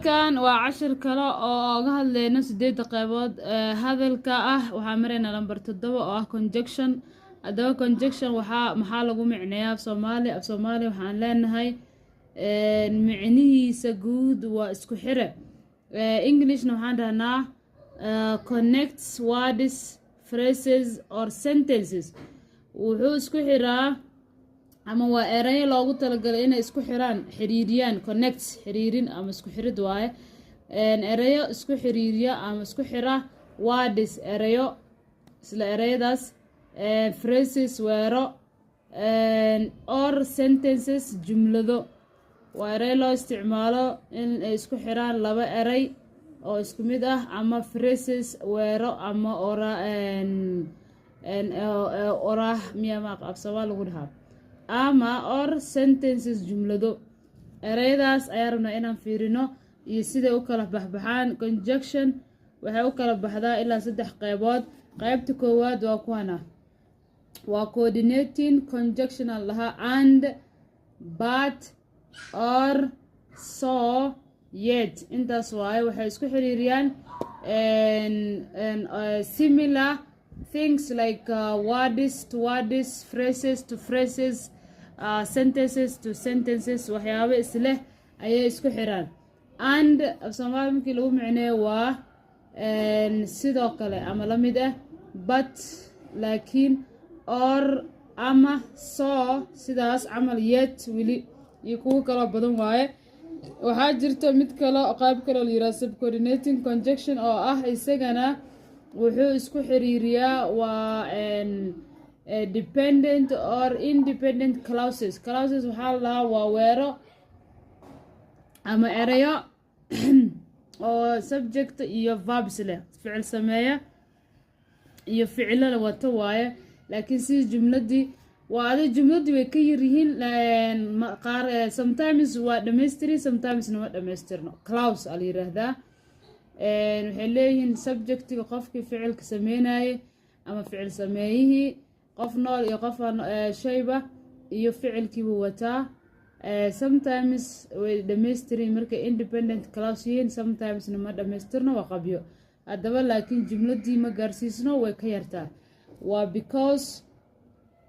Halkan waa cashir kale oo oga hadleyno sideedda qeybood ee hadalka ah. Waxaa maraynaa lambar 7 oo ah conjunction. Haddaba conjunction maxaa lagu micneeyaa af Soomaali? Af Soomaali waxaan leenahay micnihiisa guud waa isku xire. Englishna waxaan dhahnaa connects words, phrases or sentences. Wuxuu isku xiraa ama waa erayo loogu talagalay inay isku xiraan, xiriiriyaan. Connects, xiriirin ama isku xirid waaye. Erayo isku xiriiriya ama isku xira, words, erayo, isla ereyadaas, phrases, weero, or sentences, jumlado. Waa erey loo isticmaalo in ay isku xiraan laba erey oo isku mid ah ama phrases, weero ama ora oraah miya ma af Soomaali lagu dhahaa, ama or sentences, jumlado. Ereyadaas ayaa rabnaa inaan fiirino iyo siday u kala baxbaxaan. Conjunction waxay u kala baxdaa ilaa saddex qeybood. Qeybta koowaad waa kuwana, waa coordinating conjunction aan lahaa: and, but, or, so, yet. Intaas waaye. Waxay isku xiriiriyaan similar things like words to words, phrases to phrases, sentences to sentences. Waxyaabo isleh ayay isku xiraan. And af Soomaali markii lagu micneeyo waa sidoo kale ama la mid ah, but, laakiin, or, ama, so, sidaas camal, yet, weli, iyo kuwo kaloo badan waaye. Waxaa jirta mid kale, qayb kaloo la yiraahdo subcoordinating conjunction oo ah isagana wuxuu isku xiriiriyaa waa dependent or independent clauses. Clauses waxaa la dhahaa waa weero ama erayo oo subject iyo verbs leh, ficil sameeya iyo ficilo la wato waaye. Laakiin sidii jumladii waa adi jumladii way ka yaryihiin qaar. Sometimes waa dhamaystiri, sometimesna ma dhamaystirno. Clause aa la yiraahdaa. Waxay leeyihiin subjectiga, qofkii ficilka sameynayay ama ficil sameeyihii, qof nool iyo qof aan shayba, iyo ficilkiibuu wataa. Sometimes way dhamaystirin markay independent clause yihiin, sometimesna ma dhamaystirno, waa qabyo. Haddaba laakiin jumladii ma gaarsiisno, way ka yartaa. Waa because,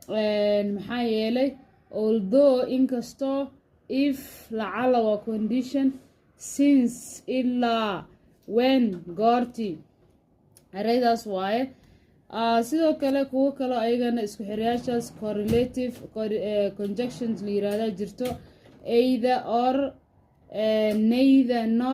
maxaa yeelay, although, inkastoo, if, lacala, waa condition, since, ilaa, when, goortii. Ereydaas waaye. Sidoo kale kuwo kaloo ayagana isku xiryaashaas correlative conjunctions la yiraahda jirto: either or, neither nor.